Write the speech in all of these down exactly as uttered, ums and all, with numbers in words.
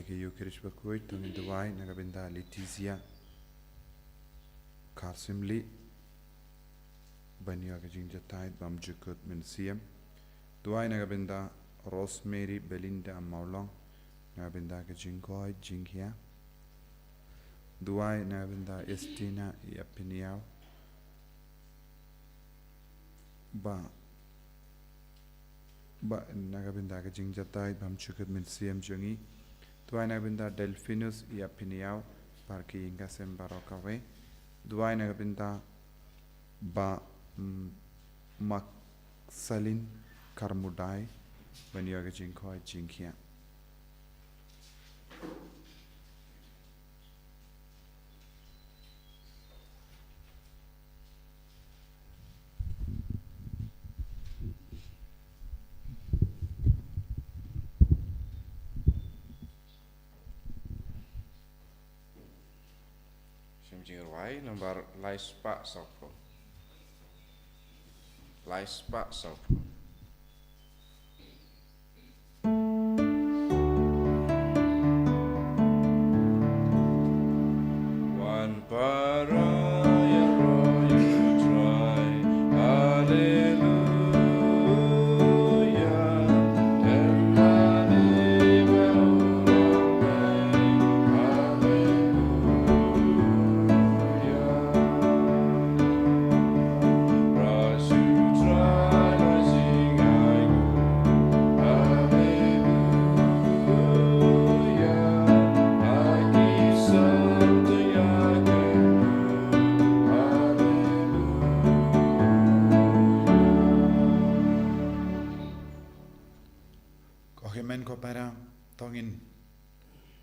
Ki Eucharist bakhuid, to ngin duwai na ka bynta Letizia Kharsimlieh ban ïoh ka jingjatai bymjukut mynsiem. Duwai na ka bynta Rosemary Belinda Mawlong, na ka bynta ka jingkoit jingkhiah. Duwai na ka bynta Estina Iapiniaw, ba ba na ka bynta ka jingjatai bymjukut mynsiem jong ngi. Duwai na ka bynta Delphinus Iapiniaw, bad ki ïing ka sem baroh kawei. Duwai na ka bynta Bah, mm, Maksalin Karmudai ban ïoh ka jingkoit jingkhiah. Shim jingrwai nambar lai spah sawphew. Lai spah sawphew. Wan para ïaroh ïa u Trai. Haleluya. Em lane ba u long beit. Haleluya. Ko hynmen ko para, to ngin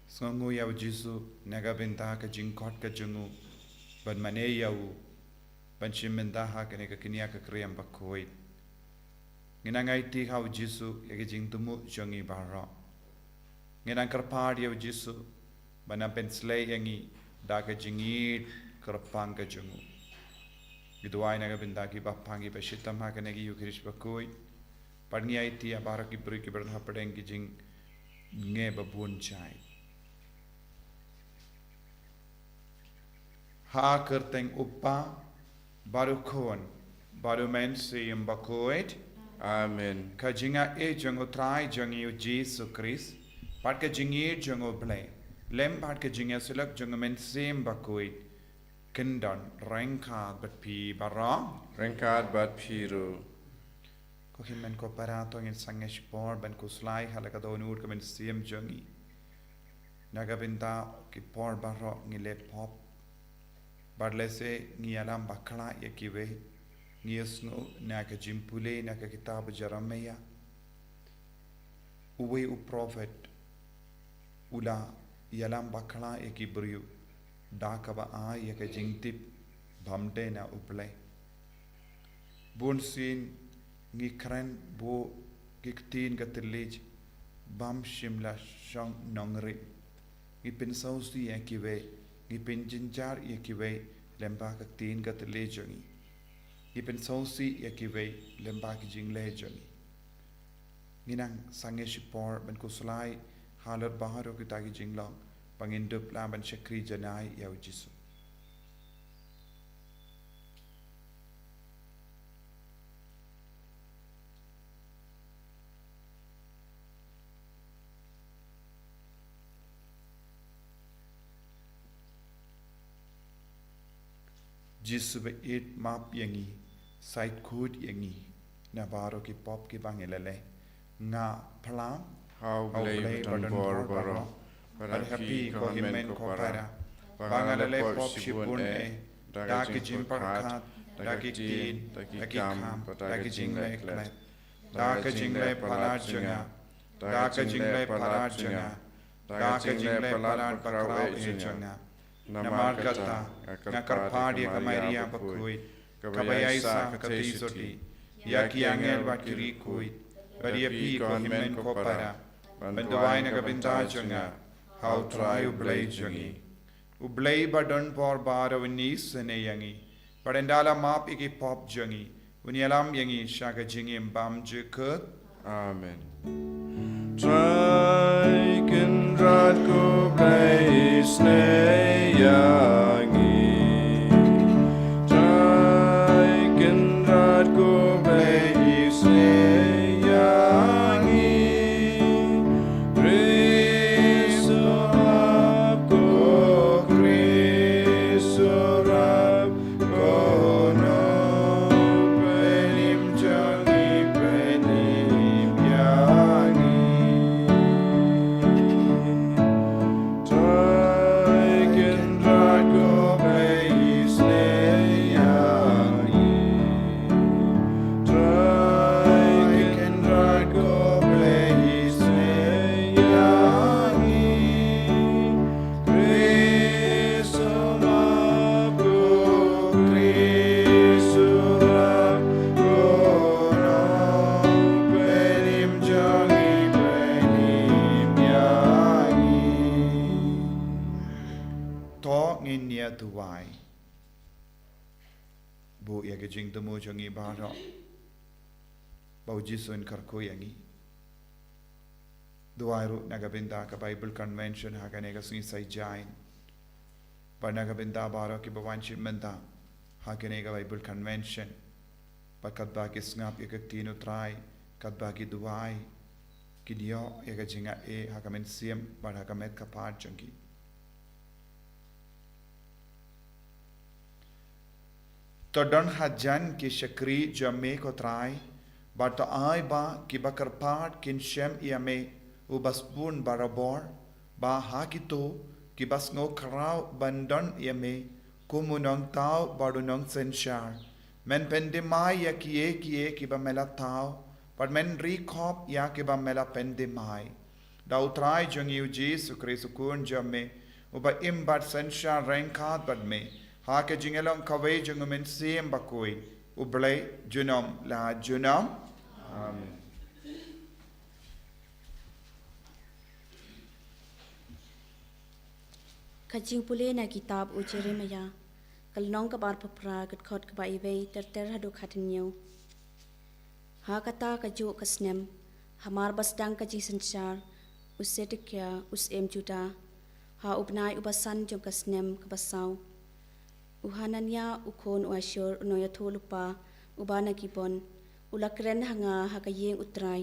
sngewnguh ïa u Jisu na ka bynta ka jingkhot ka jong u ban mane ïa u, ban shim bynta ha kane ka kñia ka kriam bakhuid. Ngin nang aiti ha u Jisu ïa ka jingthmu jong ngi baroh. Ngin nang kyrpad ïa u Jisu ban nang pynshlei ïa ngi da ka jingïeit kyrpang ka jong u. Ngi duwai na ka bynta ki bapang ki ba shitom ha kane ka Eucharist bakhuid. Bad ngi aiti ïa baroh ki briew ki ba don hapdeng ki jingeh babun jait. Ha ka kyrteng u Kpa, bad u Khun, bad u Mynsiem Bakhuid. Amen. Ka jingaiei jong u Trai jong ngi u Jisu Khrist, bad ka jingïeit jong u Blei, lem bad ka jingïasyllok jong u Mynsiem Bakhuid, kin don ryngkat bad phi baroh. Ryngkat bad phi ruh. Ko hynmen ko para, to ngin sangeh shipor ban khuslai ha la ka dohnud ka mynsiem jong ngi. Na ka bynta ki por baroh ngi leh pop. Bad lehse ngi ïalam bakla ïa kiwei. Ngi ïohsngew na ka jingpule na ka kitab Jeremiah. Uwei u prophet u la ïalam bakla ïa ki briew da kaba ai ïa ka jingtip bym dei na U Blei. Bun sien ngi kren buh ki ktien ka thylliej bym shym la shong nongrim. Ngi pynsngewsih ïa kiwei, ngi pynjynjar ïa kiwei lyngba ka ktien ka thylliej jong ngi. Ngi pynsngewsih ïa kiwei lyngba ki jingleh jong ngi. Ngin nang sangeh shipor ban khuslai halor baroh kita ki jinglong ba ngin dup lang ban shakri janai ïa U Jisu. Jisu ba ïeit, map ïa ngi, sait khuid ïa ngi na baroh ki pop kiba ngi la leh. Nga phla ha U Blei ba don bor baroh, bad ha phi ko hynmen ko para, ba nga la leh pop shibun eh, da ka jingpyrkhat, da ki ktien, da ki kam, da ka jingleh klet, da ka jingleh palat jong nga, da ka jingleh palat jong nga, da ka jingleh palat bakhraw eh jong nga. Namar kata nga kyrpad ïa ka Maria bakhuid, kaba ïaisah ka theisotti, ïa ki angel bad ki riewkhuid, bad ïa phi ko hynmen ko para, ban duwai na ka bynta jong nga ha U Trai U Blei jong ngi. U Blei ba don bor baroh un isynei ïa ngi, bad ynda la map ïa ki pop jong ngi, un ïalam ïa ngi sha ka jingim bymjukut. Amen. Trai, kynrad Kynrad ko Blei isnei ïa ngi. Trai Kynrad ko Blei isnei ïa ngi. Khrist u ap ko, Khrist u ap ko, nongpynim jong ngi pynim ïa ngi. Trai Kynrad ko Blei isnei ïa ngi. Trai Kynrad ko Blei isnei ïa ngi. Khrist u ap ko, Khrist u ap ko, nongpynim jong ngi pynim ïa ngi. To ngin ïa duwai. Buh ïa ka jingthmu jong ngi baroh ba u Jisu un kyrkhu ïa ngi. Duwai ruh na ka bynta ka Bible Convention ha kane ka sngi Saitjaiñ. Bad na ka bynta baroh kiba wan shim bynta ha kane ka Bible Convention. Bad katba ki sngap ïa ka ktien u Trai, katba ki duwai, kin ïoh ïa ka jingaiei ha ka mynsiem bad ha ka met ka phad jong ki. To don hajan ki shakri jong me ko Trai, bad to ai ba kiba kyrpad kin shem ïa me, uba sbun barabor, ba ha kito kiba sngew khraw ban don ïa me kum u nongthaw bad u nongsynshar, men pyndem ïa kiei kiei kiba me la thaw, bad men ri khop ïa kiba me la pyndem. Da u Trai jong ngi u Jisu Khrist u Khun jong me, uba im bad synshar ryngkat bad me ha ka jingïalong kawei jong u Mynsiem Bakhuid, U Blei junom la junom. Amen. Ka jingpule na kitab u Jeremiah, ka lynnong kaba arphew phra, ka dkhot kaba wei ter ter haduh khathynñiew. Ha kata ka juh ka snem, hamar ba sdang ka jingsynshar u Sedekiah u syiem Judah, ha u bnai uba san jong ka snem kaba saw, u Hananiah u khun u Ashur u nongïathuhlypa uba na Gibeon, u la kren ha nga ha ka ïing u Trai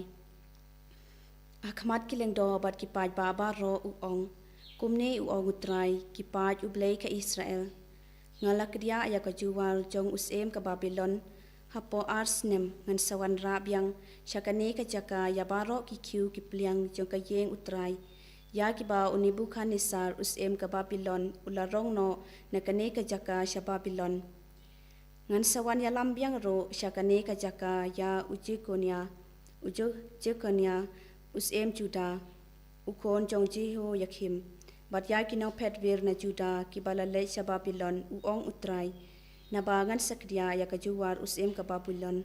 ha khmat ki lyngdoh bad ki paidbah baroh, u ong: Kumne u ong u Trai, ki paid u Blei ka Israel: Nga la kdiah ïa ka juwar jong u syiem ka Babilon. Hapoh ar snem ngan sa wanrah biang sha kane ka jaka ïa baroh ki khiew ki pliang jong ka ïing u Trai, ïa kiba u Nebukhadnessar u syiem ka Babilon u la rong noh na kane ka jaka sha Babilon. Ngan sa wan ïalam biang ruh sha kane ka jaka ïa u Jekonia, u Jo-, Jekonia u syiem Judah, u khun jong Jehoiakim, bad ïa ki nongphet wir na Judah kiba la leit sha Babilon, u ong u Trai, naba ngan sa kdiah ïa ka juwar u syiem ka Babilon.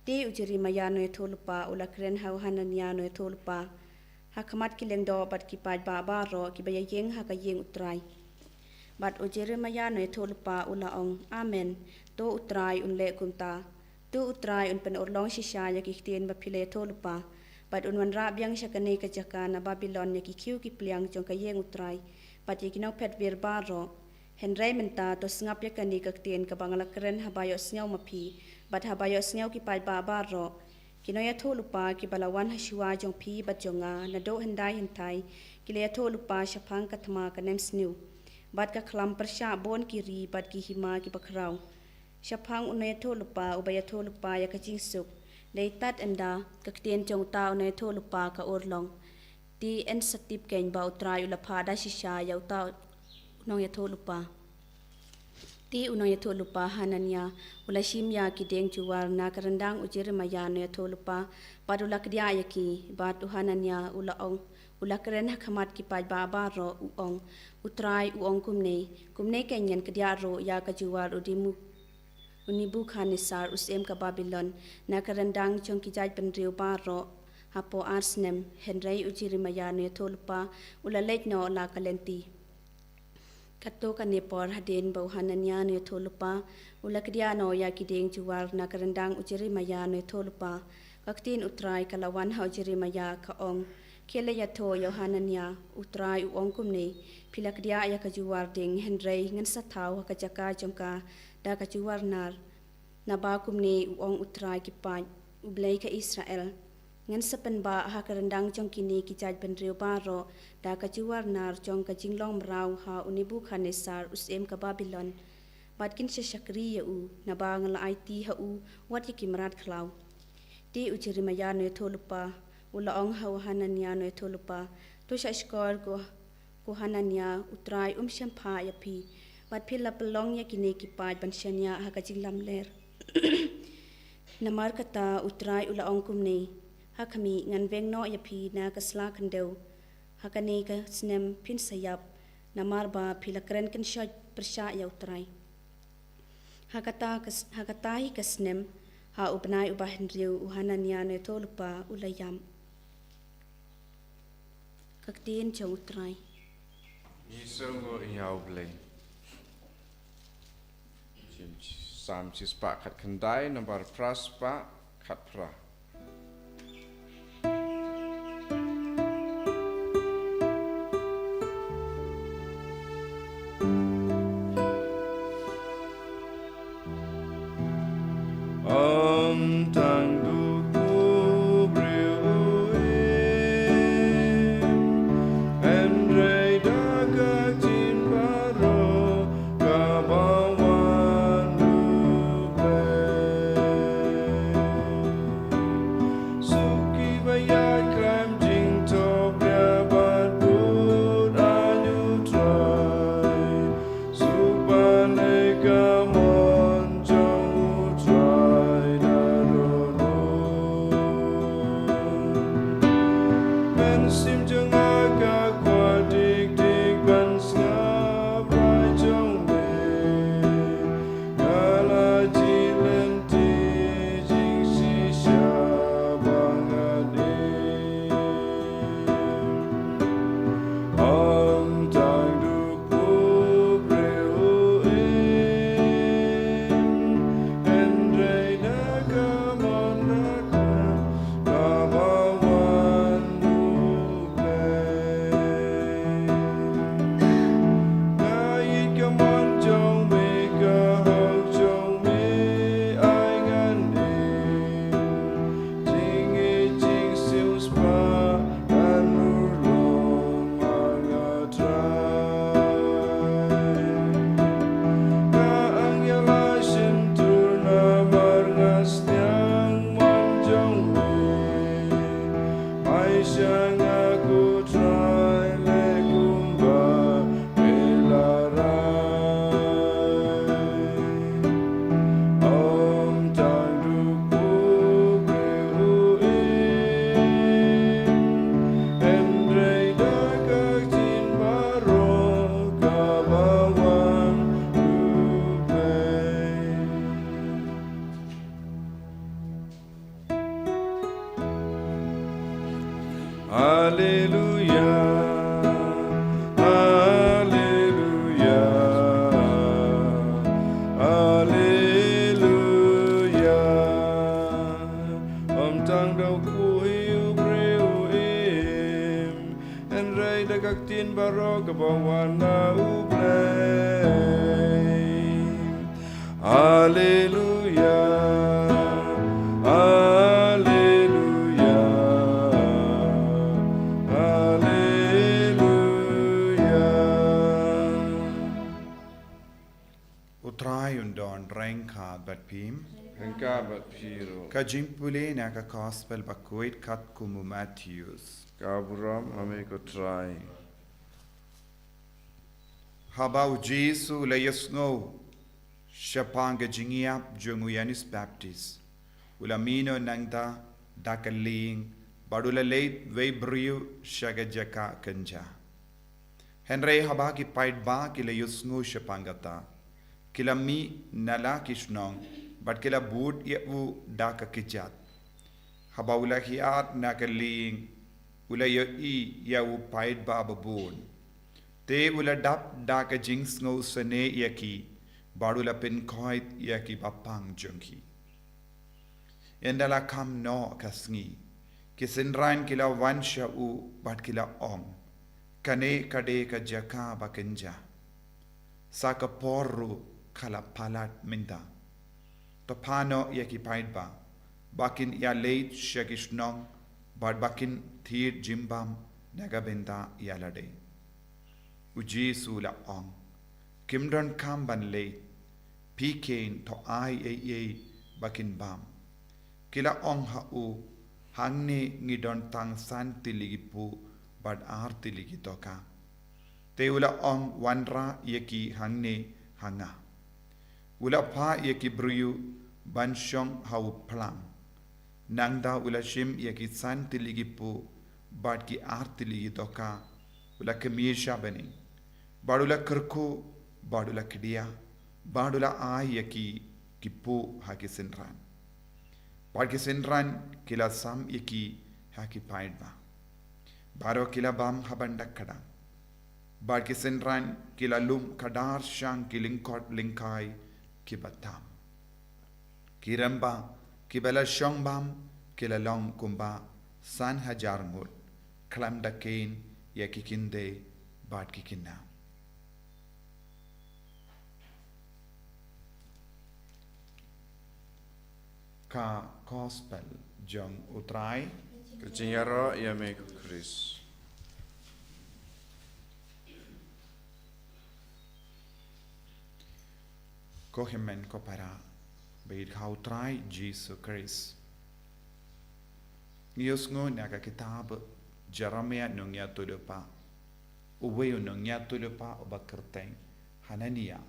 Te u Jeremiah nongïathuhlypa u la kren ha u Hananiah nongïathuhlypa ha khmat ki lyngdoh bad ki paidbah baroh kiba ïaïeng ha ka ïing u Trai. Bad u Jeremiah nongïathuhlypa u la ong: Amen. To u Trai un leh kumta. To u Trai un pynurlong shisha ïa ki ktien ba phi la ïathuhlypa, bad un wanrah biang sha kane ka jaka na Babilon ïa ki khiew ki pliang jong ka ïing u Trai bad ïa ki nongphet wir baroh. Hynrei mynta to sngap ïa kane ka ktien kaba nga la kren haba ïohsngew ma phi bad haba ïohsngew ki paidbah baroh. Ki nongïathuhlypa kiba la wan ha shuwa jong phi bad jong nga naduh hyndai hynthai, ki la ïathuhlypa shaphang ka thma ka nemsniew bad ka khlam pyrshah bun ki ri bad ki hima kiba khraw. Shaphang u nongïathuhlypa uba ïathuhlypa ïa ka jingsuk, dei tad ynda ka ktien jong uta u nongïathuhlypa ka urlong. Te yn sa tip keiñ ba u Trai u la phah da shisha ïa uta u nongïathuhlypa. Te u nongïathuhlypa Hananiah u la shim ïa ki dieng juwar na ka ryndang u Jeremiah nongïathuhlypa, bad u la kdiah ïa ki. Bad u Hananiah u la ong, u la kren ha khmat ki paidbah baroh, u ong: U Trai u ong kumne: Kumne keiñ ngan kdiah ruh ïa ka juwar u Dimu-, u Nebukhadnessar u syiem ka Babilon na ka ryndang jong ki jaitbynriew baroh hapoh ar snem. Hynrei u Jeremiah nongïathuhlypa u la leit noh la ka lynti. Katto katne por hadien ba u Hananiah nongïathuhlypa u la kdiah noh ïa ki dieng juwar na ka ryndang u Jeremiah nongïathuhlypa, ka ktien u Trai ka la wan ha u Jeremiah, ka ong: Ki la ïathuh ïa u Hanania, u Trai u ong kumne: Phi la kdiah ïa ka juwar ding, hynrei ngan sa thaw ha ka jaka jong ka da ka juwar nar. Naba kumne u ong u Trai ki paid, u Blei ka Israel: Ngan sa pynbah ha ka ryndang jong kine ki jaitbynriew baroh da ka juwar nar jong ka jinglong mraw ha u Nebukhadnessar, u syiem ka Babilon, bad kin sa shakri ïa u, naba nga la aiti ha u wat ïa ki mrad khlaw. Te u Jeremaïa nongïathuhlypa u la ong ha u Hanania nongïathuhlypa: To shahshkor ko, ko Hanania, u Trai um shemphang ïa phi, bad phi la pynlong ïa kine ki paid ban shaniah ha ka jinglamler. Namar kata u Trai u la ong kumne: Ha khmih, ngan weng noh ïa phi na ka sla khyndew. Ha kane ka snem phin sa ïap, namar ba phi la kren kynshoit pyrshah ïa u Trai. Ha kata ka s-, ha kata hi ka snem, ha u bnai uba hynriew, u Hanania nongïathuhlypa u la ïam. Ka ktien jong u Trai. Ngi sngewnguh ïa u Blei. Psalm shispah khatkhyndai, nambar phraspah khatphra. Ym tang duk u briew u im, hynrei da ka ktien baroh kaba wan na u Blei. Suki ba ïaid khlem jingthoh ïa bad bud ain u Trai. Suba leh ka mon jong u Trai da dohnud. Mynsiem jong nga ka kwah dik dik ban sngap rai jong me. Nga la jied lynti jingshisha ba nga dei. Ym tang duk u briew u im, hynrei da ka mon na ka kaba wan na u Blei. Nga ïeit ka mon jong me, ka hok jong me, ai ngan im. Jingïeit jingsiewspah kan urlong ha nga Trai. Nga angïaleh shyntur namar nga sniang mon jong me. Ai sha nga ko Trai leh kumba me la rai. Ym tang duk u briew u im, hynrei da ka ktien baroh kaba wan na u Blei. Alleluia, alleluia, alleluia. Ym tang da u kpu hi u briew u im, hynrei da ka ktien baroh kaba wan na u Blei. Alleluia, alleluia, alleluia. U Trai un don ryngkat bad phi. Ryngkat bad phi ruh. Ka jingpule na ka Gospel bakhuid katkum u Mathaios. Ka burom ha me ko Trai. Haba u Jisu u la ïohsngew shaphang ka jingïap jong u Ïoannis Baptist, u la mih noh nangta da ka lieng bad u la leit wei briew sha ka jaka kynja. Hynrei haba ki paidbah ki la ïohsngew shaphang kata, ki la mih na la ki shnong bad ki la bud ïa u da ka kjat. Haba u la hiar na ka lieng, u la ïohi ïa u paidbah babun. Te u la dap da ka jingsngewsynei ïa ki bad u la pynkhuid ïa ki bapang jong ki. Ynda la kham noh ka sngi, Ki synran ki la wan sha u bad ki la ong, "Kane ka dei ka jaka ba kynja. Sa ka por ruh ka la palat mynta. To phah noh ïa ki paidbah ba kin ïa leit sha ki shnong bad ba kin thied jingbam na ka bynta ïa lade." U Jisu u la ong, "Kim donkam ban leit, phi khie to ai ei ei ba kin bam." Ki la ong ha u, "Hangne ngi don tang san tylli ki puh bad ar tylli ki dohkha." Te u la ong, "Wanrah ïa ki hangne ha nga." U la phah ïa ki briew ban shong ha u phlang. Nangta u la shim ïa ki san tylli ki puh bad ki ar tylli ki dohkha, u la khmih sha bneng, bad u la kyrkhu, bad u la khdia, bad u la ai ïa ki, ki puh ha ki synran, bad ki synran ki la sam ïa ki ha ki paidbah. Baroh ki la bam ha ban da kdang, bad ki synran ki la lum khadar shang ki lyngkot lyngkai kiba tam. Ki rangbah kiba la shong bam ki la long kumba san hajar ngut, khlem da kheiñ ïa ki khyndai bad ki khynnah. Ka Gospel jong U Trai. Ka jingïaroh ïa me ko Khrist. Ko hynmen ko para, bad ha U Trai Jisu Khrist. Ngi ïohsngew na ka kitab Jeremiah nongïathuhlypa. Uwei u nongïathuhlypa uba kyrteng Hananiah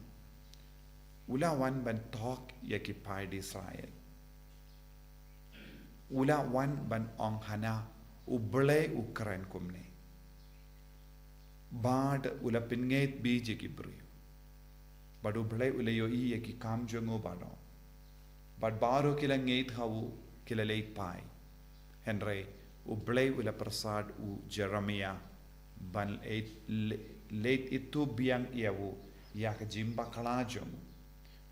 u la wan ban thok ïa ki paid Israel. U la wan ban ong hana, U Blei u kren kumne. Bad u la pynngeit beit ïa ki briew. Bad U Blei u la ïohi ïa ki kam jong u baroh. Bad baroh ki la ngeit ha u, ki la leit phai. Hynrei U Blei u la pyrsad u Jeremiah ban leit, le-, leit ithuh biang ïa u ïa ka jingbakla jong u.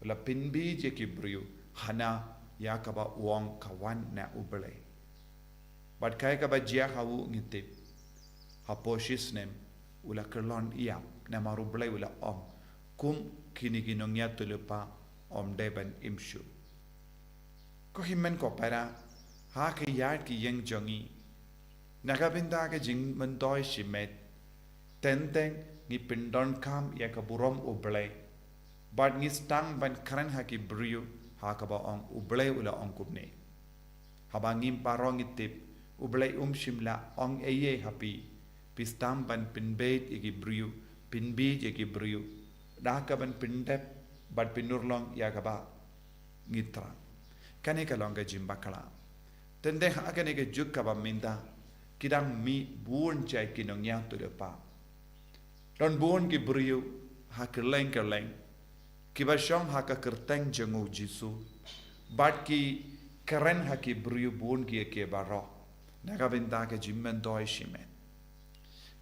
U la pynbeit ïa ki briew hana ïa kaba u ong ka wan na U Blei. Bad kaei kaba jia ha u ngi tip. Hapoh shi snem u la kyllon ïap, namar U Blei u la ong, kum kine ki nongïathuhlypa ym dei ban im shuh. Ko hynmen ko para, ha ki ïaid ki ïeng jong ngi, na ka bynta ka jingmyntoi shimet, teng teng ngi pyndonkam ïa ka burom U Blei, bad ngi sdang ban kren ha ki briew ha kaba ong U Blei u la ong kumne. Haba ngi baroh ngi tip, U Blei um shym la ong ei ei ha phi, phi sdang ban pynbeit ïa ki briew, pynbeit ïa ki briew da ka ban pyndep bad pynurlong ïa kaba ngi thrang. Kane ka long ka jingbakla. Teng teng ha kane ka juk kaba mynta, ki dang mih bun jait ki nongïathuhlypa. Don bun ki briew ha kylleng kylleng kiba shong ha ka kyrteng jong U Jisu, bad ki kren ha ki briew bun kiei kiei baroh na ka bynta ka jingmyntoi shimet.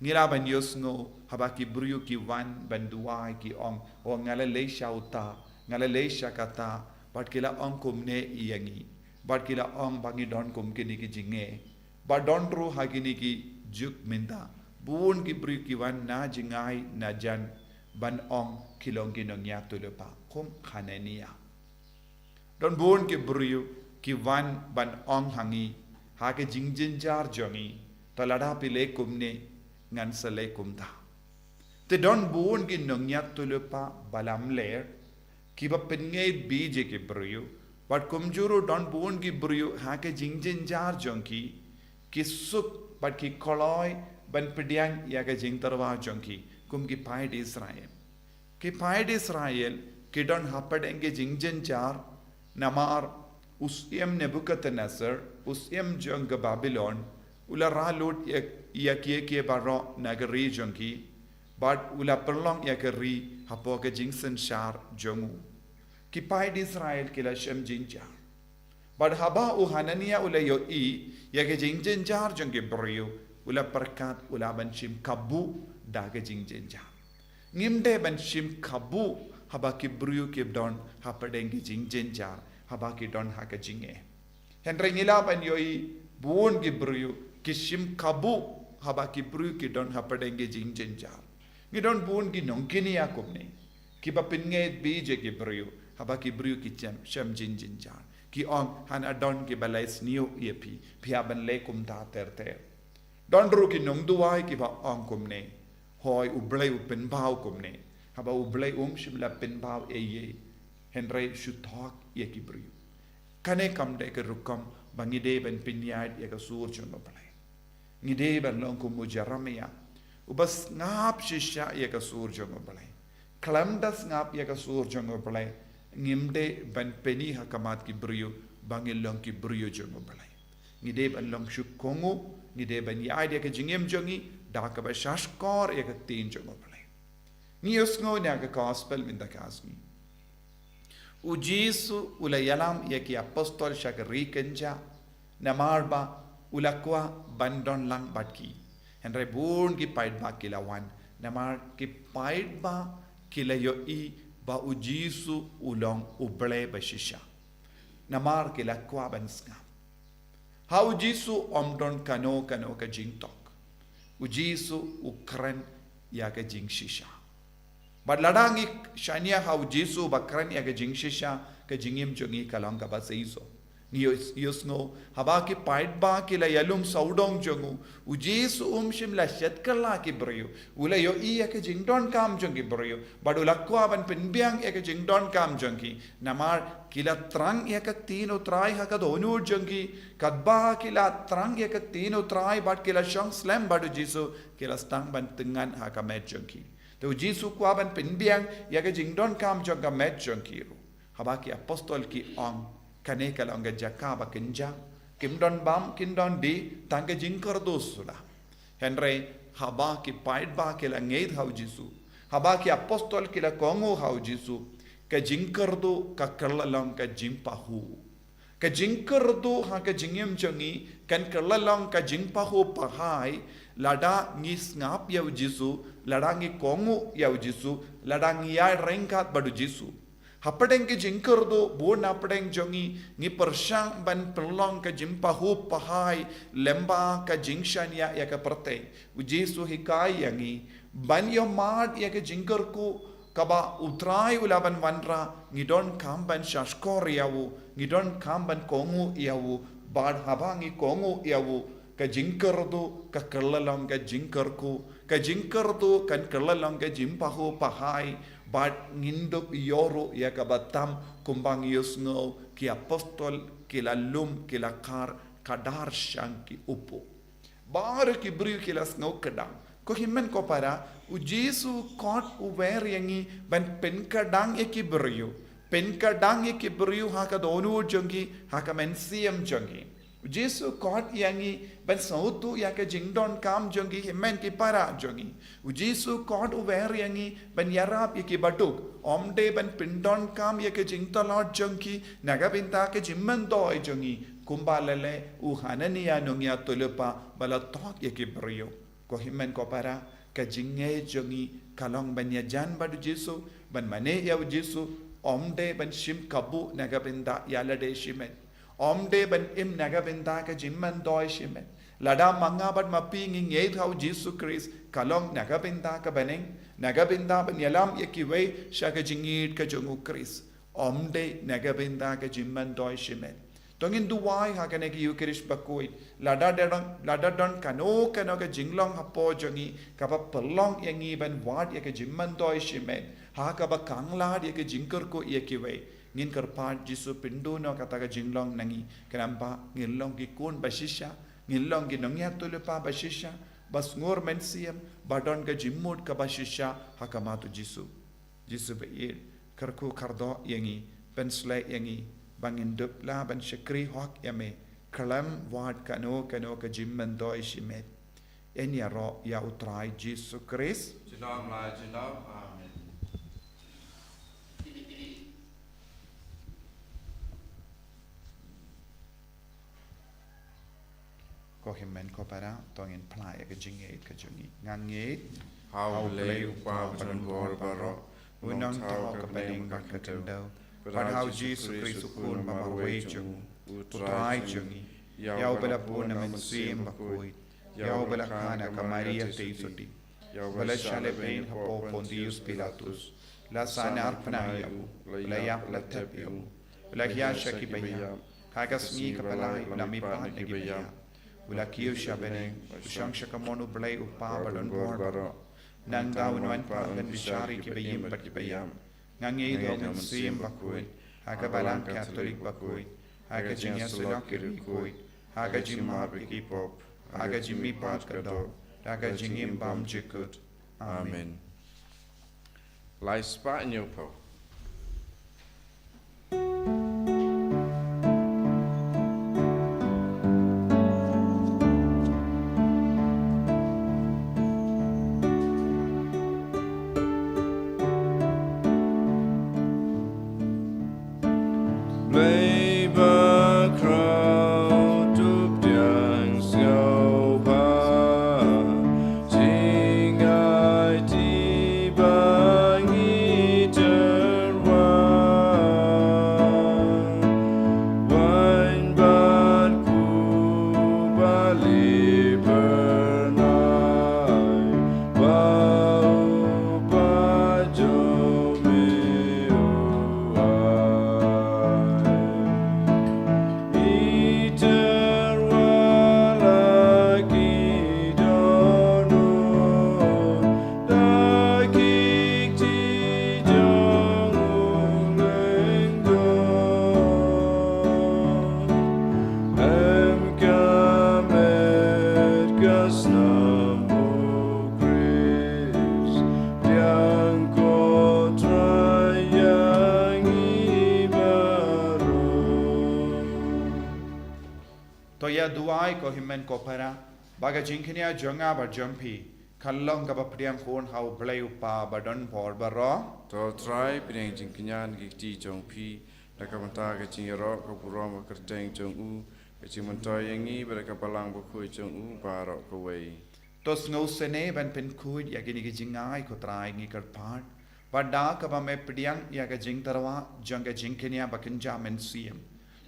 Ngi lah ban ïohsngew haba ki briew ki wan ban duwai, ki ong, "O, nga la leit sha uta, nga la leit sha kata, bad ki la ong kumne ïa ngi, bad ki la ong ba ngi don kum kine ki jingeh." Bad don ruh ha kine ki juk mynta bun ki briew ki wan na jngai na jan ban ong ki long ki nongïathuhlypa kum Hananiah. Don bun ki briew ki wan ban ong ha ngi, ha ka jingjynjar jong ngi, "To lada phi leh kumne, ngan sa leh kumta." Te don bun ki nongïathuhlypa ba lamler kiba pynngeit beit ïa ki briew, bad kumjuh ruh don bun ki briew ha ka jingjynjar jong ki, ki suk bad ki kloi ban pdiang ïa ka jingtyrwa jong ki, kum ki paid Israel. Ki paid Israel ki don hapdeng ki jingjynjar, namar u syiem Nebuchadnezzar, u syiem jong ka Babilon, u la rah lut ïa, ïa kiei kiei baroh na ka ri jong ki, bad u la pynlong ïa ka ri hapoh ka jingsynshar jong u. Ki paid Israel ki la shem jynjar. Bad haba u Hananiah u la ïohi ïa ka jingjynjar jong ki briew, u la pyrkhat u lah ban shim kabu da ka jingjynjar. Ngim dei ban shim kabu haba ki briew ki don hapdeng ki jingjynjar, haba ki don ha ka jingeh. Hynrei ngi lah ban ïohi Bun ki briew ki shim kabu haba ki briew ki don hapdeng ki jingjynjar. Ngi don bun ki nongkynja kumne, kiba pynngeit beit ïa ki briew haba ki briew ki shem, shem jingjynjar. Ki ong, hana don kiba leh sniew ïa phi, phi hap ban leh kumta ter ter. Don ruh ki nongduwai kiba ong kumne, hooid, U Blei u pynpaw kumne, haba U Blei um shym la pynpaw ei ei, hynrei shu thok ïa ki briew. Kane kam dei ka rukom ba ngi dei ban pynïaid ïa ka sur jong U Blei. Ngi dei ban long kum u Jeremiah, uba sngap shisha ïa ka sur jong U Blei. Khlem da sngap ïa ka sur jong U Blei, ngim dei ban pyni ha khmat ki briew ba ngi long ki briew jong U Blei. Ngi dei ban long shu kohnguh, ngi dei ban ïaid ïa ka jingim jong ngi da kaba shahshkor ïa ka ktien jong U Blei. Ngi ïohsngew na ka gospel mynta ka sngi, U Jisu u la ïalam ïa ki apostol sha ka ri kynjah, namar ba u la kwah ban don lang bad ki. Hynrei bun ki paidbah ki la wan, namar ki paidbah ki la ïohi ba U Jisu u long U Blei ba shisha. Namar ki la kwah ban sngap. Ha U Jisu ym don kano kano ka jingthok. U Jisu u kren ïa ka jingshisha. Bad lada ngi shaniah ha U Jisu ba kren ïa ka jingshisha, ka jingim jong ngi ka long kaba seisoh. Ngi ïoh, ïohsngew, haba ki paidbah ki la ïalum sawdong jong u, U Jisu um shym la shet kylla ki briew. U la ïohi ïa ka jingdonkam jong ki briew, bad u la kwah ban pynbiang ïa ka jingdonkam jong ki. Namar ki la thrang ïa ka ktien U Trai ha ka dohnud jong ki, katba ki la thrang ïa ka ktien U Trai bad ki la shong slem bad U Jisu, ki la sdang ban tyngan ha ka met jong ki. Te U Jisu kwah ban pynbiang ïa ka jingdonkam jong ka met jong ki ruh. Haba ki apostol ki ong, kane ka long ka jaka ba kynjah, kim don bam, kim don dih, tang ka jingkyrduh shuh la. Hynrei haba ki paidbah ki la ngeit ha U Jisu, haba ki apostol ki la kohnguh ha U Jisu, ka jingkyrduh ka kylla long ka jingpahuh. Ka jingkyrduh ha ka jingim jong ngi kan kylla long ka jingpahuh pahai, lada ngi sngap ïa U Jisu, lada ngi kohnguh ïa U Jisu, lada ngi ïaid ryngkat bad U Jisu. Hapdeng ka jingkyrduh, bun hapdeng jong ngi, ngi pyrshang ban pynlong ka jingpahuh pahai lyngba ka jingshaniah ïa ka pyrthei. U Jisu hikai ïa ngi ban ïohmad ïa ka jingkyrkhu kaba U Trai u la ban wanrah, ngi donkam ban shahshkor ïa u, ngi donkam ban kohnguh ïa u, bad haba ngi kohnguh ïa u, ka jingkyrduh ka kylla long ka jingkyrkhu, ka jingkyrduh kan kylla long ka jingpahuh pahai, bad ngin dup ïoh ruh ïa kaba tam kumba ngi ïohsngew ki apostol ki la lum, ki la khar khadar shang ki upuh. Baroh ki briew ki la sngew kdang. Ko hynmen ko para, U Jisu kot u wer ïa ngi ban pynkdang ïa ki briew. Pynkdang ïa ki briew ha ka dohnud jong ki, ha ka mynsiem jong ki. U Jisu kot ïa ngi ban sngewthuh ïa ka jingdonkam jong ki hynmen ki para jong ngi. U Jisu kot u wer ïa ngi ban ïarap ïa ki baduk. Ym dei ban pyndonkam ïa ka jingtlot jong ki na ka bynta ka jingmyntoi jong ngi, kumba la leh u Hanania nongïathuhlypa ba la thok ïa ki briew. Ko hynmen ko para, ka jingngeit jong ngi ka long ban ïajan bad U Jisu, ban mane ïa U Jisu, ym dei ban shim kabu na ka bynta ïa lade shimet. Ym dei ban im na ka bynta ka jingmyntoi shimet. Lada ma nga bad ma phi ngi ngeit ha U Jisu Khrist, ka long na ka bynta ka bneng, na ka bynta ban ïalam ïa kiwei sha ka jingïeit ka jong U Khrist. Ym dei na ka bynta ka jingmyntoi shimet. To ngin duwai ha kane ka Eucharist bakhuid. Lada don, lada don kano kano ka jinglong hapoh jong ngi kaba pynlong ïa ngi ban wad ïa ka jingmyntoi shimet, ha kaba khanglad ïa ka jingkyrkhu ïa kiwei, ngin kyrpad Jisu pynduh noh kata ka jinglong na ngi, khnang ba ngin long ki khun ba shisha, ngin long ki nongïathuhlypa ba shisha, ba sngur mynsiem, ba don ka jingmut kaba shisha ha khmat U Jisu. Jisu ba ïeit, kyrkhu kyrdoh ïa ngi, pynshlei ïa ngi ba ngin dup lah ban shakri hok ïa me khlem wad kano kano ka jingmyntoi shimet. Yn ïaroh ïa U Trai Jisu Khrist. Junom la junom. Amen. Ko hynmen ko para, to ngin phla ïa ka jingngeit ka jong ngi. Nga ngeit ha U Blei U Kpa Uba Donbor Baroh, U Nongthaw ka bneng bad ka khyndew, bad ha U Jisu Khrist U Khun ba marwei jong U, U Trai jong ngi, Ïa uba la bun na Mynsiem Bakhuid, ïa uba la kha na ka Maria Theisotti, ïa uba la shah leh beiñ hapoh Pontius Pilatus, la sahnarphna ïa u, la ïap la thep ïa u, la hiar sha kiba ïap, ha ka sngi kaba lai u la mihpat na kiba ïap, u la kiew sha bneng, u shong sha kamon U Blei U Kpa badonbor baroh. Nangta un wan pat ban bishar ïa kiba im bad kiba ïap. Nga ngeit ha U Mynsiem Bakhuid, ha ka Balang Katholik bakhuid, ha ka jingïasyllok ki riewkhuid, ha ka jingmap ïa ki pop, ha ka jingmihpat ka doh, ha ka jingim bymjukut. Amen. Amen. Lai spah hynñiewphew. Blei bakhraw, to pdiang sngewbha, jingaiti ba ngi tyrwa. Waiñ bad ku ba lieh byrnai, ba u Kpa jong me u ai. Ngi tyrwa la ki dohnud da ki kti jong u lyngdoh. Em ka met ka snam U Khrist, pdiang ko Trai ïa ngi baroh. To ïa duwai ko hynmen ko para, ba ka jingkñia jong nga bad jong phi kan long kaba pdiang khun ha U Blei U Kpa badonbor baroh. To Trai, pdiang jingkñia na ki kti jong phi, na ka bynta ka jingïaroh ka burom ka kyrteng jong u, ka jingmyntoi ïa ngi bad ka Balang Bakhuid jong u baroh kawei. To sngewsynei ban pynkhuid ïa kine ki jingai ko Trai, ngi kyrpad. Bad da kaba me pdiang ïa ka jingtyrwa jong ka jingkñia bakynja mynsiem,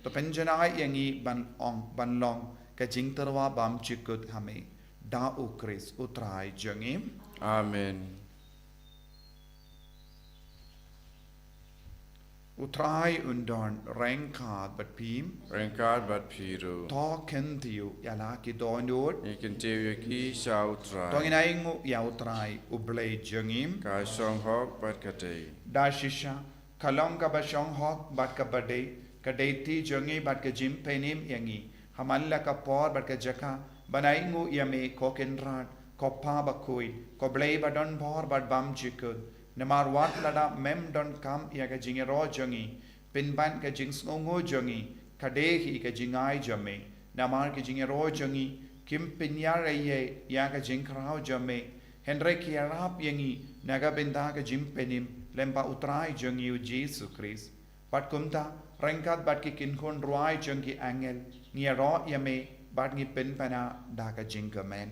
to pynjanai ïa ngi ban ong, ban long ka jingtyrwa bymjukut ha me. Da U Khrist U Trai jong ngi. Amen. U Trai un don ryngkat bad phi. Ryngkat bad phi ruh. To kyntiew ïa la ki dohnud. Ngi kyntiew ïa ki sha U Trai. To ngin ainguh ïa U Trai U Blei jong ngi. Ka shong hok bad ka dei. Da shisha, ka long kaba shong hok bad kaba dei, ka dei kti jong ngi bad ka jingpynim ïa ngi, ha man la ka por bad ka jaka, ban ainguh ïa me ko Kynrad, ko Kpa Bakhuid, ko Blei badonbor bad bymjukut. Namar wat lada mem donkam ïa ka jingïaroh jong ngi, pynban ka jingsngewnguh jong ngi ka dei hi ka jingai jong me. Namar ki jingïaroh jong ngi kim pynïar ei ei ïa ka jingkhraw jong me, hynrei ki ïarap ïa ngi na ka bynta ka jingpynim lyngba U Trai jong ngi U Jisu Khrist. Bad kumta, ryngkat bad ki kynhun rwai jong ki angel, ngi ïaroh ïa me bad ngi pynpaw da ka jingkmen.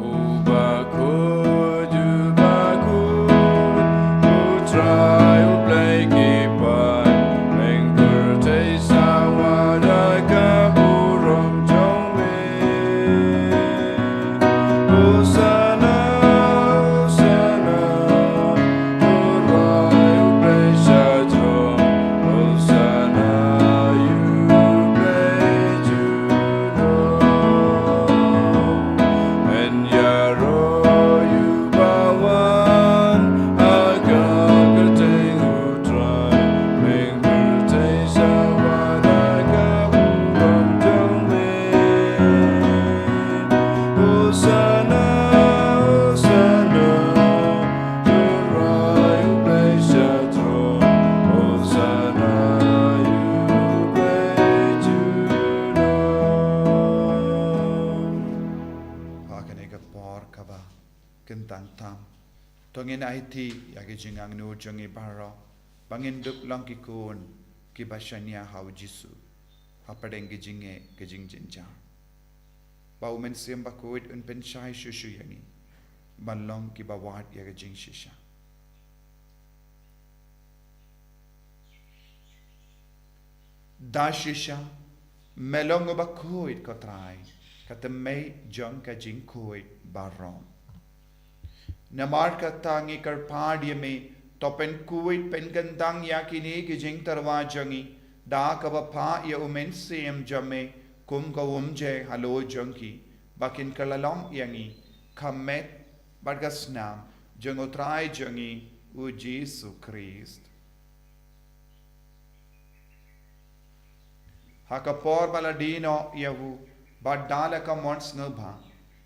U bakhuid, u bakhuid, U Trai U Blei ki paid, pynpyrthei sawa da ka burom jong me. Hosanna, Hosanna, to rai U Blei sha jrong. Hosanna ïa U Blei junom. Ngan ïaroh ïa uba wan ha ka kyrteng U Trai, pynpyrthei sawa da ka burom jong me. Hosanna, Hosanna, to rai U Blei sha jrong. Hosanna ïa U Blei junom. Ha kane ka por kaba kyntang tam, to ngin aiti ïa ki jingangnud jong ngi baroh, ba ngin dup long ki khun kiba shaniah ha U Jisu, hapdeng ki jingeh ki jingjynjar. Ba U Mynsiem Bakhuid un pynshai shuh shuh ïa ngi ban long kiba wad ïa ka jingshisha. Da shisha, me long uba khuid ko Trai, ka tymmen jong ka jingkhuid baroh. Namar kata ngi kyrpad ïa me, to pynkhuid pynkyndang ïa kine ki jingtyrwa jong ngi, da kaba phah ïa u Mynsiem jong me, kum ka umje halor jong ki, ba kin kylla long ïa ngi, ka met, bad ka snam, jong u Trai jong ngi, u Jisu Khrist. Ha ka por ba la die noh ïa u, bad da la ka mon sngewbha,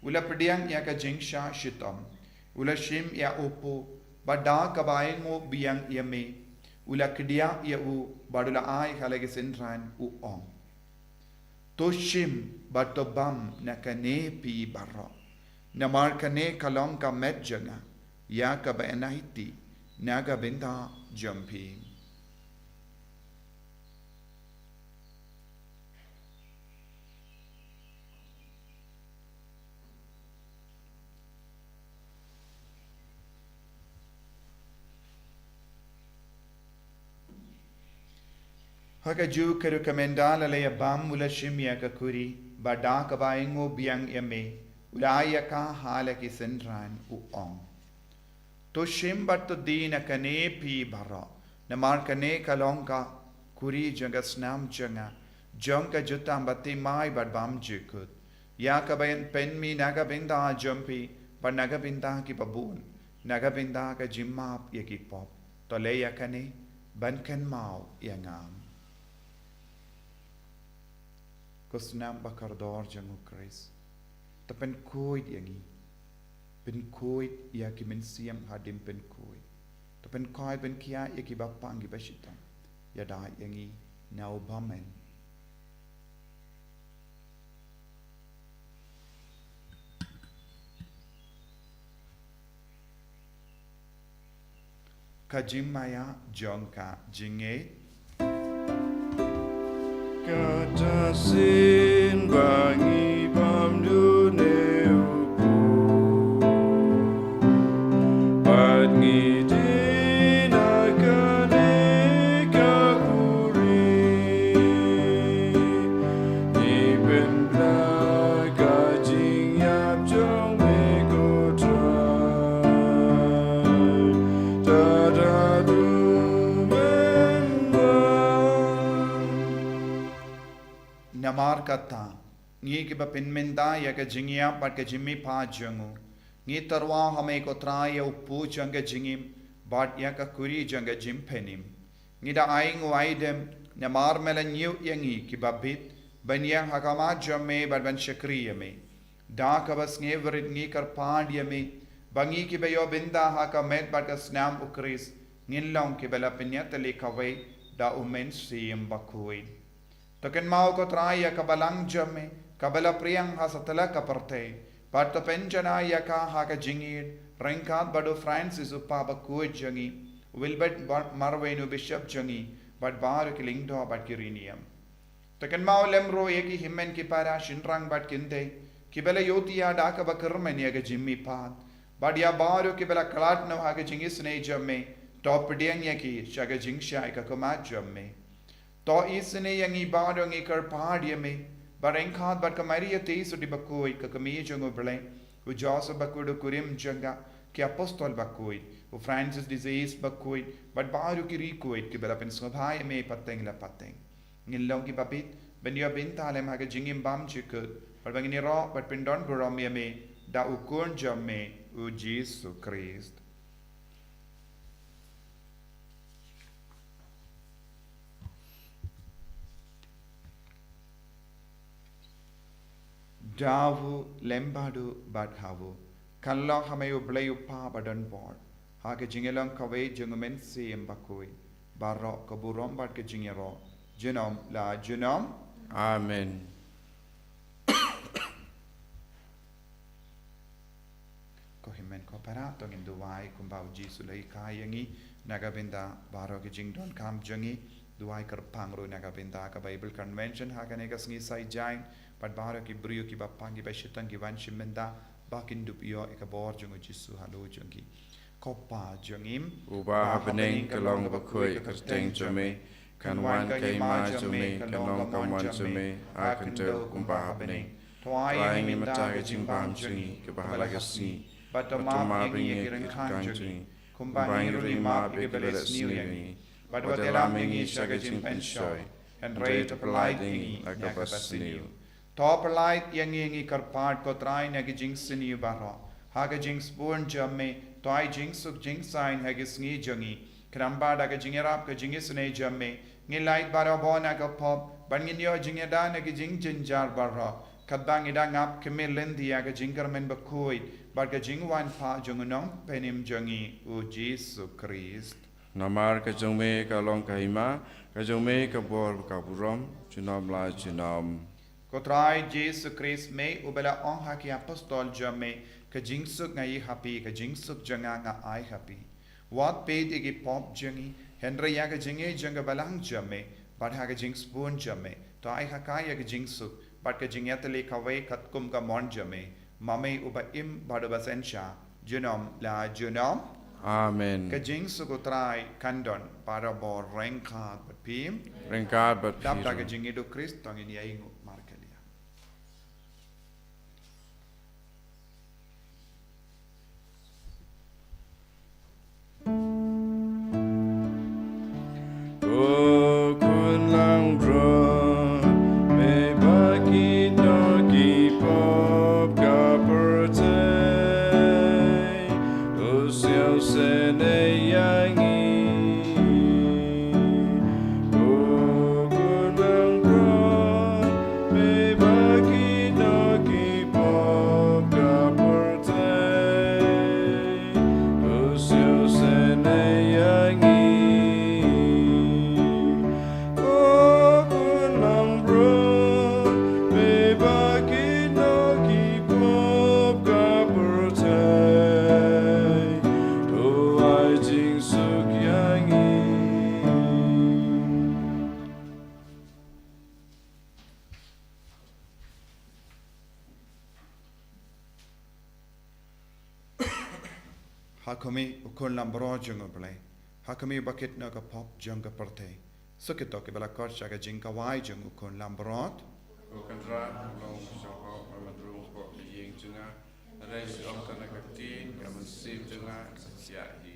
u la pdiang ïa ka jingshah shitom, u la shim ïa u pud, bad da kaba ainguh biang ïa me, u la kdiah ïa u, bad u la ai ha la ki synran u ong. To shim, bad to bam na kane phi baroh. Namar kane ka long ka met jong nga, ïa kaba yn aiti, na ka bynta jong phi. Ha kajuh ka rukom ynda la ïa bam u la shim ïa ka kuri, bad da kaba ainguh biang ïa me, u la ai ïa ka ha la ki synran u ong. To shim bad to die na kane phi baroh, namar kane ka long ka kuri jong ka snam jong nga, jong ka jutang ba thymmai bad bymjukut. Ïa kaba yn pynmih na ka bynta jong phi, bad na ka bynta kiba bun, na ka bynta ka jingmap ïa ki pop. To leh ïa kane, ban kynmaw ïa nga. Ko snam ba kordor jong u Khrist. To pynkhuid ïa ngi. Pynkhuid ïa ki mynsiem hadien pynkhuid. To pynkhuid pynkhiah ïa kiba pang kiba shitom. Ïada ïa ngi, na u bymman. Ka jingmaïa jong ka jingngeit. Kata shisien ba ngi bam dune u pud, bad ngi die na kane ka kuri. Ngi pynbna ka jingïap jong me ko Trai. Tada du men wan. Namar kata, ngi kiba pynmynta ïa ka jingïap bad ka jingmihpat jong u, ngi tyrwa ha me ko Trai ïa u pud jong ka jingim, bad ïa ka kuri jong ka jingpynim. Ngi da ainguh aidem, namar me la ñiew ïa ngi kiba bit, ban ïeng ha khmat jong me bad ban shakri ïa me. Da kaba sngewrit ngi kyrpad ïa me, ba ngi kiba ïoh bynta ha ka met bad ka snam u Khrist, ngin long kiba la pynïatylli kawei, da u Mynsiem Bakhuid. To kynmaw ko Trai ïa ka balang jong me, kaba la pdiang ha satlak ka pyrthei, bad to pynjanai ïa ka ha ka jingïeit, ryngkat bad u Francis u Papa bakhuid jong ngi, u Wilbert Mar-, Marwein u Bishop jong ngi, bad baroh ki lyngdoh bad ki riewniam. To kynmaw lem ruh ïa ki hynmen ki para shynrang bad kynthei, kiba la ïohthiah da kaba kyrmen ïa ka jingmihpat, bad ïa baroh kiba la khlad noh ha ka jingisynei jong me, to pdiang ïa ki, sha ka jingshai ka khmat jong me. To isynei ïa ngi baroh ngi kyrpad ïa me, bad ryngkat bad ka Maria Theisotti bakhuid ka kmie jong u Blei, u Joseph bakhuid u kurim jong ka, ki apostol bakhuid, u Francis de Sales bakhuid, bad baroh ki riewkhuid kiba la pynsngewbha ïa me pateng la pateng. Ngin long kiba bit, ban ïoh bynta lem ha ka jingim bymjukut, bad ba ngin ïaroh, bad pyndon burom ïa me, da u Khun jong me, u Jisu Khrist. Da u lem bad u bad ha u. Kan long ha me u Blei u Kpa badonbor. Ha ka jingïalong kawei jong u Mynsiem Bakhuid. Baroh ka burom bad ka jingïaroh. Junom la junom. Amen. Ko hynmen ko para, to ngin duwai kumba u Jisu u la hikai ïa ngi, na ka bynta baroh ki jingdonkam jong ngi, duwai kyrpang ruh na ka bynta ka Bible Convention ha kane ka sngi Saitjaiñ, bad baroh ki briew kiba pang kiba shiteng ki wan shim bynta, ba kin dup ïoh ïa ka bor jong u Jisu halor jong ki. Ko Pa jong ngi, uba ha bneng, ka long kaba khuid ka kyrteng jong me, Kan wan ka hima jong me, kan long ka mon jong me ha ka khyndew kumba ha bneng. To ai ïa ngi mynta ka jingbam jong ngi kaba ha la ka sngi, bad to map ïa ngi ïa ki ryngkang jong ngi, kumba ngi ruh ngi map ïa kiba leh sniew ïa ngi. Bad wat ïalam ïa ngi sha ka jingpynshoi, hynrei to pynlait ïa ngi na kaba sniew. To pynlait ïa ngi, ngi kyrpad ko Trai, na ki jingsniew baroh. Ha ka jingsbun jong me, to ai jingsuk jingsaiñ ha ki sngi jong ngi. Khnang ba da ka jingïarap ka jingisynei jong me, ngin lait barabor na ka pop, bad ngin ïoh jingïada na ki jingjynjar baroh. Katba ngi dang ap khmih lynti ïa ka jingkyrmen bakhuid bad ka jingwan phah jong u Nongpynim jong ngi, u Jisu Khrist. Namar ka jong me ka long ka hima, ka jong me ka bor, ka burom, junom la junom. Ko Trai Jisu Khrist, me uba la ong ha ki apostol jong me, ka jingsuk nga ïoh ha phi, ka jingsuk jong nga nga ai ha phi. Wat peit ïa ki pop jong ngi, hynrei ïa ka jingïeit jong ka balang jong me, bad ha ka jingsbun jong me, to ai ha ka ïa ka jingsuk bad ka jingïatylli kawei katkum ka mon jong me, ma me uba im bad uba synshar, junom la junom. Amen. Ka jingsuk u Trai kan don barabor ryngkat bad phi. Ryngkat bad phi. Dap da ka jingïeit u Khrist to ngin ïainguh markylliang. Ko Khun langbrot, me ba kino ki pop ka pyrthei, to sngewsynei ïa ngi. Ko Khun langbrot, me ba kino ki pop ka pyrthei, to sngewsynei ïa ngi. Ko Khun langbrot, me ba kino ki pop ka pyrthei, to ai jingsuk ïa ngi. Ha khmih u Khun langbrot jong U Blei, ha khmih ba kit na ka pop jong ka pyrthei. Sa kito kiba la khot sha ka jingkhawai jong u Khun langbrot. Ko Kynrad, long sha pop, ka myndrum pop ïing jong nga, hynrei shu ong tang na ka ktien, ka mynsiem jong nga sa siah hi.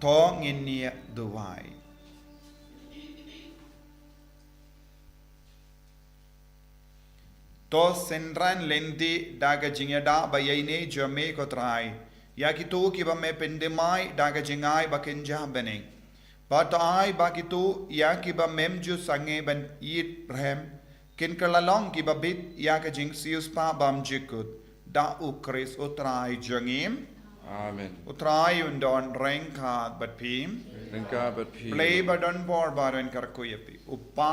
To ngin ïa duwai. To synran lynti da ka jingïada ba ïaineh jong me ko Trai ïa kito kiba me pyndem ai da ka jingai ba kynja bneng. Bad to ai ba kito ïa kiba mem ju sangeh ban ïit rhem kin kylla long kiba bit ïa ka jingsiewspah bymjukut da U Khrist U Trai jong ngi. Amen. U Trai un don ryngkat bad phi. Ryngkat bad phi. Blei ba don bor ba don kyrkhu ïa phi. U Kpa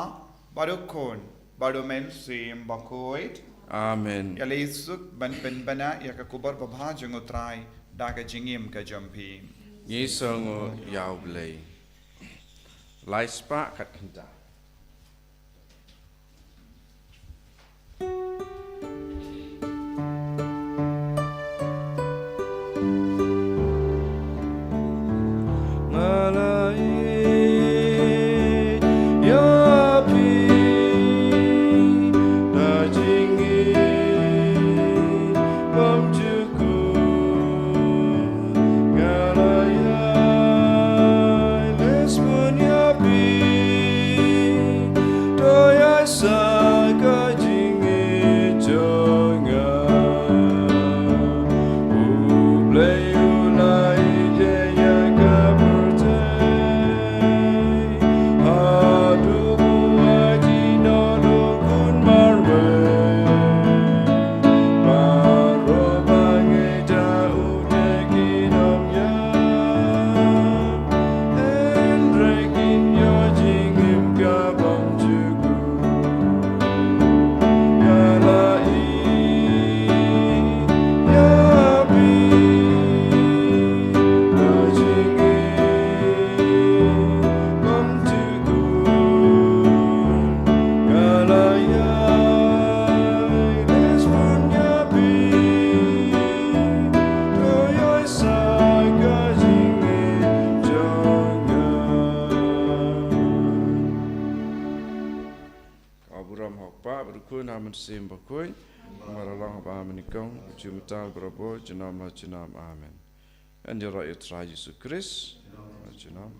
bad U Khun bad U Mynsiem Bakhuid. Amen. Ïaleh suk ban pynbna ïa ka khubor babha jong U Trai da ka jingim ka jong phi. Ngi sngew ïa U Blei. Lai spah khat khyndai. Nga la ïeit ïa phi da jingim bymjukut. Nga la ïai leh sbun ïa phi, to ïai sa ka jingïeit jong nga. U Blei u la ïeit ïa ka pyrthei haduh ba u ai jingïaroh U Khun marwei. Baroh ba ngeit ïa u te kin ym ïap, hynrei kin ïoh jingim ka bymjukut. Nga la ïeit ïa phi da jingim bymjukut. Nga la ïai leh sbun ïa phi, to ïai sa ka jingïeit jong nga. Ka burom ha U Kpa bad U Khun bad U Mynsiem Bakhuid, kumba la long ha ba mynnyngkong, u ju mynta, barabor, junom la junom. Amen. Yn ïaroh ïa U Trai Jisu Khrist. La junom.